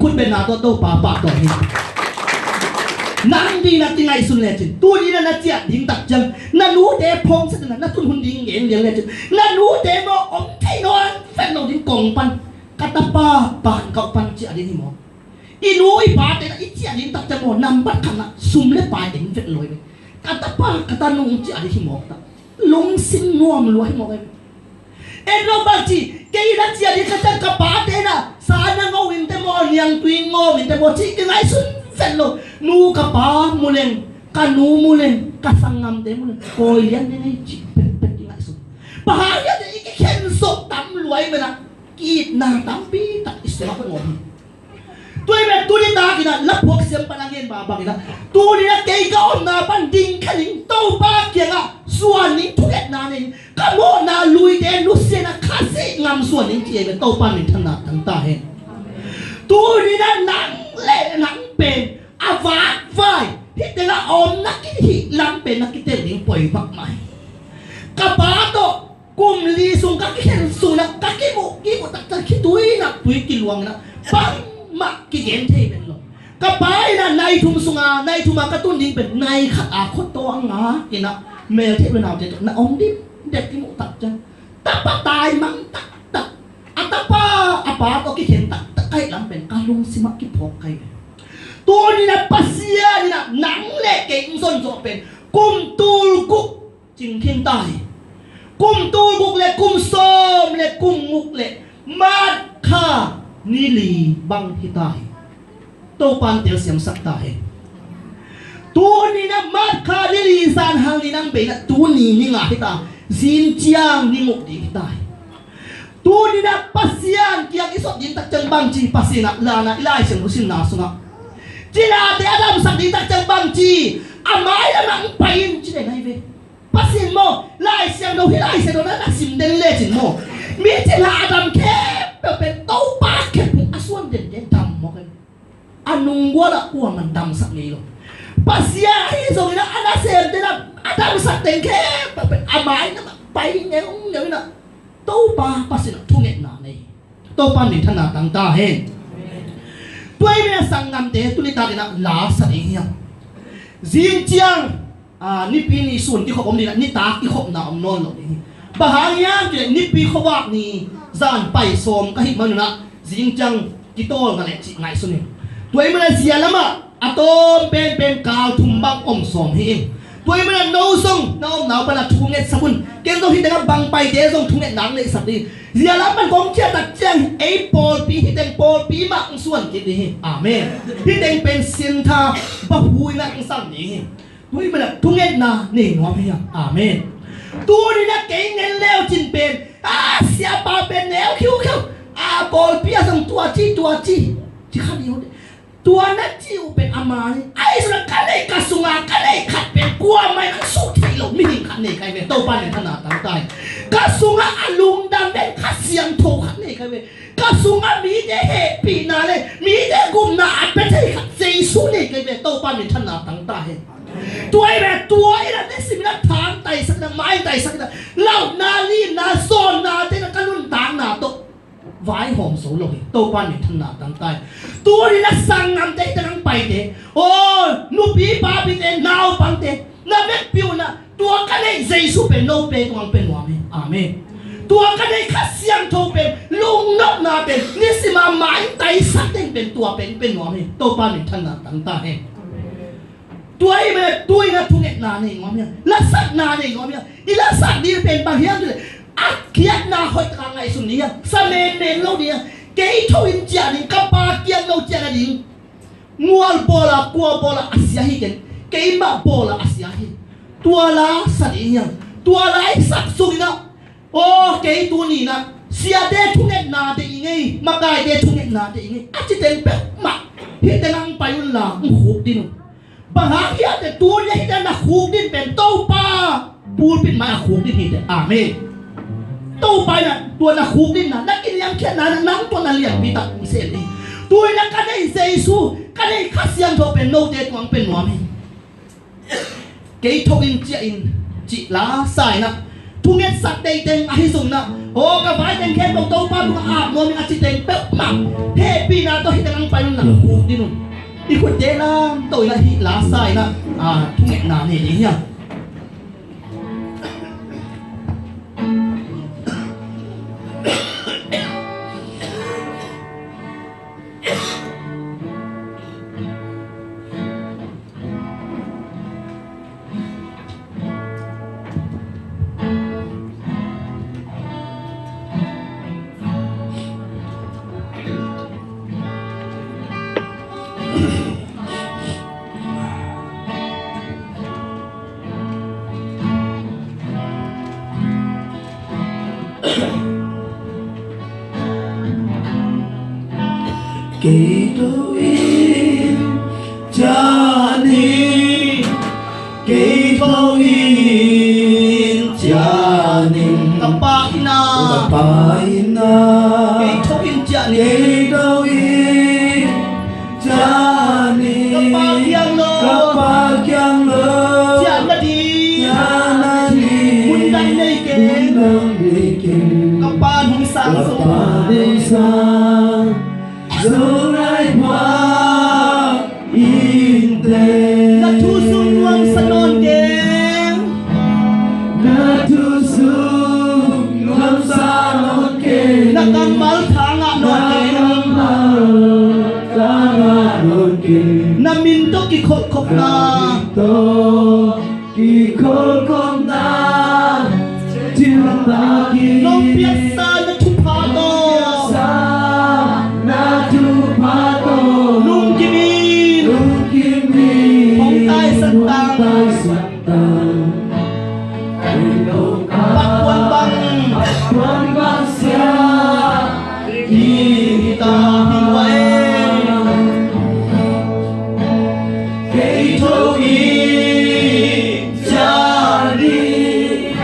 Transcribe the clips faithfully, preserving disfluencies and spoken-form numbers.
Khutbetna tawh Topa pahtawi hi. Nang ding na kingaihsun lecin, tuni na na ciah ding tak ciang na nute phawngset na na tun hun ding gen liang lecin, na nute maw om thei nawn vet lo ding kong pan, ka tapa ban kauh pan ciah ding hi maw? I nu i pate na i ciah ding tak ciang maw, nambat khat na sum le pai en vet lo hi ve. Ka tapa ka tanu ciah ding hi mawk ta. Lungsim nuam lua hi mawk hi ve. En lo bang ci, kei na ciah ding ka ciang ka pate na sa na ngo in te maw, niangtui ngawm in te maw ci kingaihsun vet lo. Nu ka pa mu leng, ka nu mu leng, ka sanggamte mu leng, kawi lian ding hi ci pekpek kingaihsun. Bang hang hiam cih leh i kikhen suk tam lua hi ve na, ki-itna tampi tak i sungah ngawm hi. Tua hi ve, tuni takin ah laphuak siam pan a ngen mah bangin ah, tuni na kei ka omna pan ding kha ning, Topa kiangah suan ning, thungetna nei ning, ka mawhna luite nusia in ah Khazih ngam suan ning ci hi ve. Topa minthanna tang ta hen. Tuni na nang le nang pen a vakvai hih tengah a omna kihih lam pen na kitel ding poi mahmah hi. Ka pa tawh kum li sung ka kikhen sung in ah ka kimuh kimuh taktak khitui nak tui kiluang in ah bangmah kigen thei pen lo. Ka pa in ah nai thum sunga nai thum a ka tun ding pen nai khat a khuato a ngak in ah mel theih lo naute tawh na om dimdem kimuh tak ciang tapa taimang taktak, a tapa a pa tawh kikhen taktak ka hih lam pen ka lungsim ah kiphawk ka hi ve. Tuni na Pasian in ah nang le kei hong zon zawh pen kum tul guk cing khin ta hi. Kum tul guk le kum sawm le kum guk le March kha ni li bang hi ta hi. Topan telsiamsak ta hi. Tuni na March kha ni li zanhang ni nang bei na tuni ni nga hi ta. Zing ciang ni guk ding hi ta hi. Tuni na Pasian kiang i sot ding tak ciang bang ci Pasian ah lana i Lai Siangtho simna sungah, ci late a damsak ding tak ciang bang ci, a mai lamah hong pai in ci den ahi ve. Pasian maw, Lai Siangtho hi, Lai Siangtho na na sim den lecin maw, mi cila a dam khempeuh pen Topa khephung a suan denden dam mawk hi. A nunggual ah kuaman damsak ngei lo. Pasian ahi zongin ah a nasemte na a damsak den khempeuh pen a mai lamah pai ngeungeu in ah Topa Pasian ah thungetna nei hi. Topa minthanna tang ta hen. Tua hi ve, sanggamte, tuni takin ah la sa ding hiam? Zing ciang, ah, nipi ni sun kikhop om ding ah, nitak kikhopna om nawn lo ding hi. Bang hang hiam cih leh nipi khuavak ni zan pai sawm ka hih manun ah zing ciang kitawl ngah leh cih ngaihsun hi. Tua hi manun ah zia lamah a tawm penpen kal thum bang om sawm hi. Tua hi manun ah no zong na omna uh pan a thungetsak un. Ken zong hih tengah bang paite zong thungetna hong neihsak ding. Zia lam pan kong ciah tak ciang ei pawlpi, hih teng pawlpi mah hong suan kik ding hi. Amen. Hih teng pen sintha bahuina hong sang ding hi. Tua hi manun ah thungetna nei nuam hi hang. Amen. Tuni na kei ngen leu cin pen, a siapa pen neu khiukhiu, a pawlpi ah zong tua ci, tua ci, ci kha ding uh. Tua na cih uh pen a man hi. Ahi zongin ka neih, ka sunga ka neih khat pen kuamah in hong suh theih loh mihing khat nei ka hi ve. Topa minthanna tang ta hen. Ka sungah a lungdam den Kha Siangtho khat nei ka hi ve. Ka sungah mite hehpihna le mite gupna a pia thei khat Jesu nei ka hi ve. Topa minthanna tang ta hen. Tua hi ve, tua in ah nisim in ah thangtaisak in ah, maitaisak in ah, launa, lina, zawnnate in ah ka nuntakna tawh vaihawm zo lo hi. Topa minthanna tang ta hi. Tuni na sanggamte, hih teng hong paite, aw, nupi papite, naupangte, na vekpi un ah tua ka neih Jesu pen no pe tungah hong pia nuam hi. Amen. Tua ka neih Kha Siangtho pen, lungnopna pen, nisim a maitaisak ding pen tua pen hong pia nuam hi. Topa minthanna tang ta hi. Tua hi manun ah tuni na thungetna nei nuam hiam? Lasakna nei nuam hiam? I lasak ding pen bang hiam cih leh a khiatna hoih taka ngaihsun ding hiam? Sa menmen lo ding hiam? Kei tho in ciah ding, ka pa kiang no ciah nading. Ngual bawl a, kua bawl a, a sia hi ken. Keimah bawl a, a sia hi. Tua la sa ding hiam? Tua la i sak sungin ah, aw, kei tuni na siate thungetna deih ing ei, makaite thungetna deih ing ei, a ci teng peuhmah hih teng hong pai un la, hong khukdin un. Bang hang hiam cih leh tuni a hih teng na khukdin pen Topa pulpit mai a khukdin hi teh. Amen. Topa in ah tua na khukdinna, na kiniamkhiatna in ah nang tua na lianpi tak hi se hi. Tuni na ka neih Jesu, ka neih Kha Siangtho pen note tungah hong pia nuam hi. Kei tho in ciah in cih la sa in ah, thungetsak deih teng ahi zongin ah, Aw, ka vai teng khempeuh Topa tungah ap nuam ing a ci teng peuhmah hehpihna tawh hih teng ang pai un, na khuk ding un. I khutte lam tawh in ah hih la sa in ah, a, thungetna nei ding hi a. Kei tho in ciah ning, kei tho in ciah ning. Ka Pa in ah, ka Pa in ah, kei tho in ciah ning, kei tho in ciah ning. Ka Pa kiang lo, ka Pa kiang lo, ciah nading, ciah nading, mun dang nei keng, mun dang nei keng. Ka Pa hong sang, ka Pa hong sang, Zolai phuak in teh. Na thu sung nuamsa nawn keng. Na thu sung nuamsa nawn keng. Na kammal tha ngah nawn keng. Na kammal tha ngah nawn keng. Na min tawh kikholhkhopna. Na min tawh kikholhkhopna, nong piaksa na thupha tawh, nong piaksa na thupha tawh, lungkim in, lungkim in, hong taisan tang, hong taisan tang. Patkuan bang, patkuan bang sia, kita hi lua e. Kei tho in ciah ning,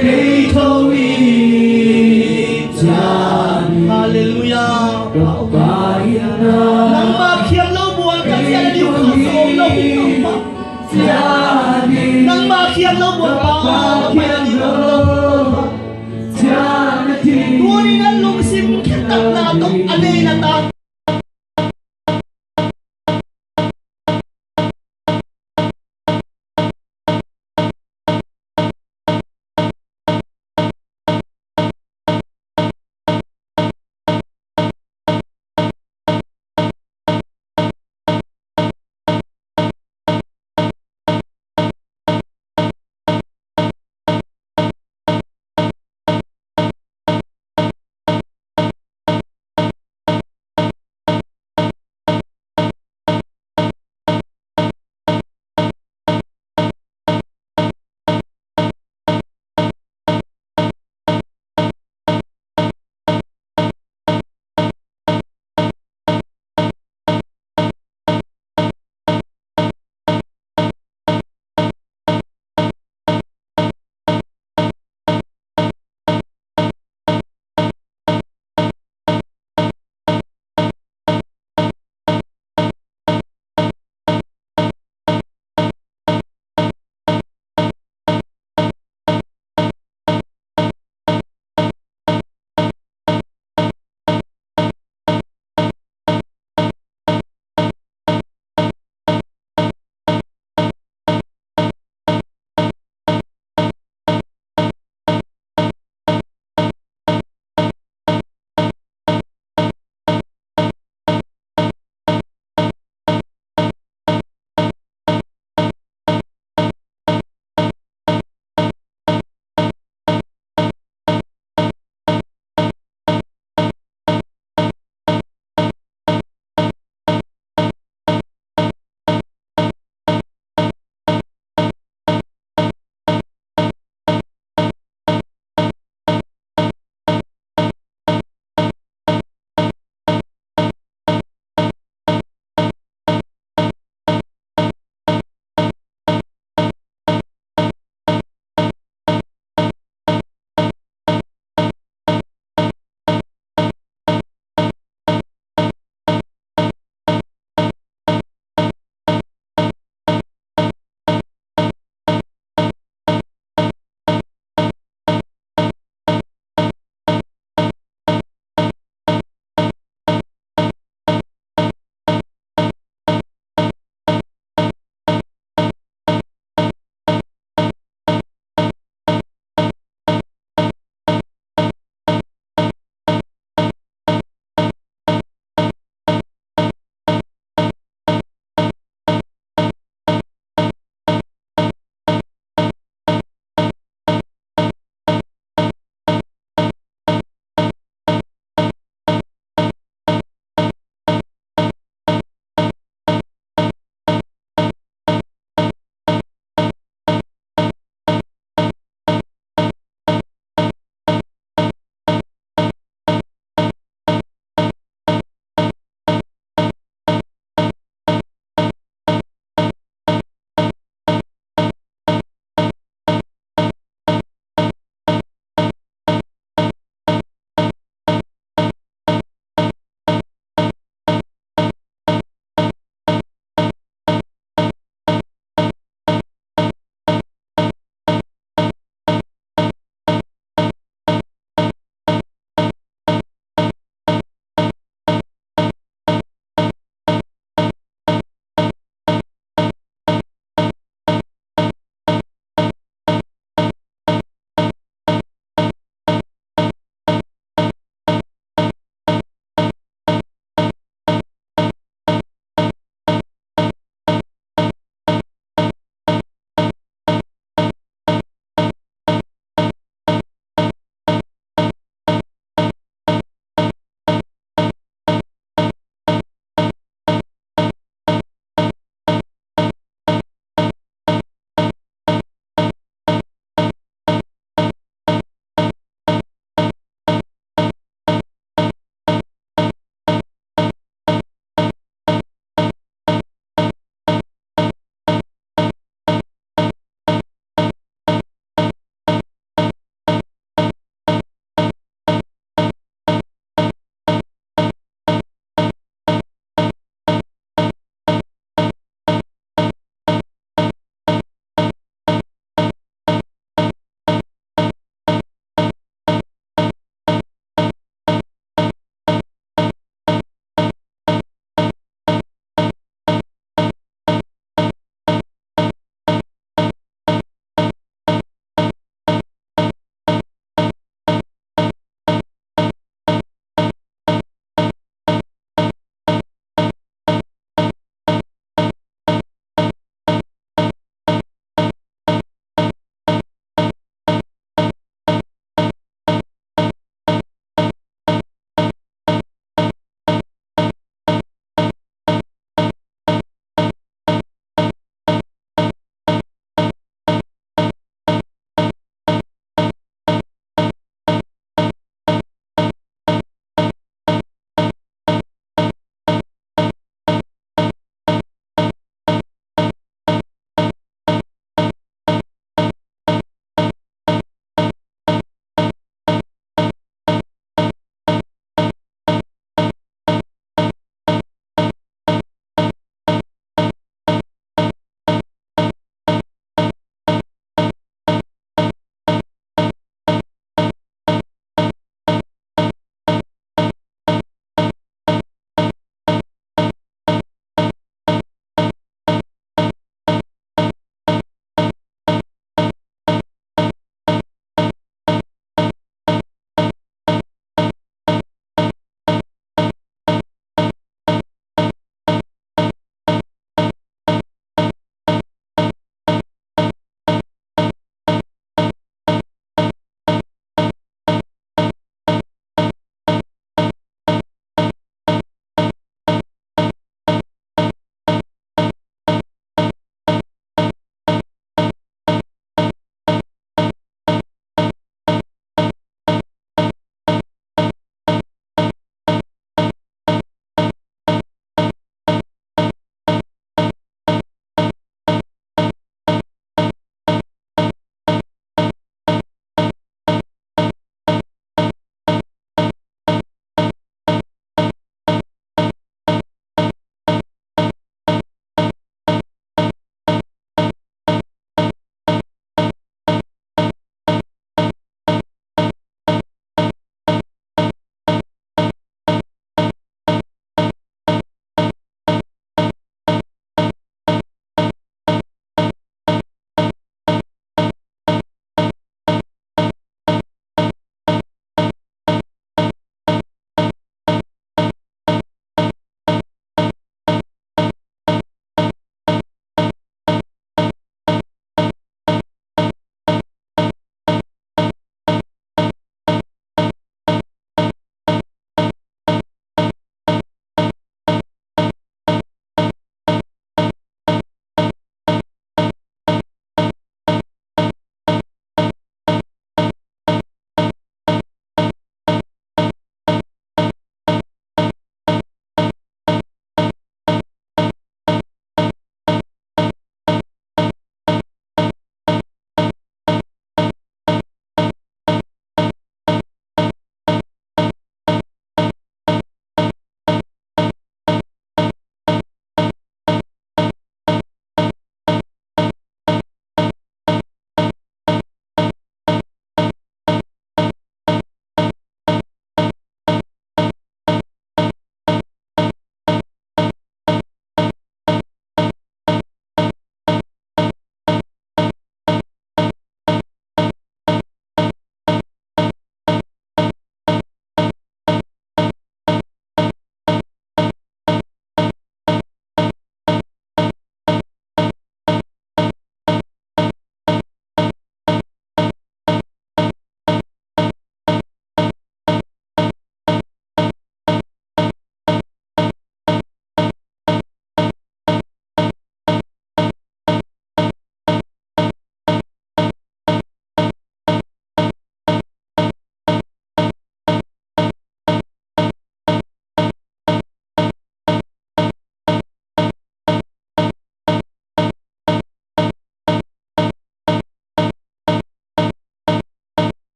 kei tho in ciah ning. Halleluiah. Ka Pa in ah, nangma khiam lo buang ka ciah nading kha sawm lo hi, Topa. Nangma khiam lo buang, Pa, ka pai nading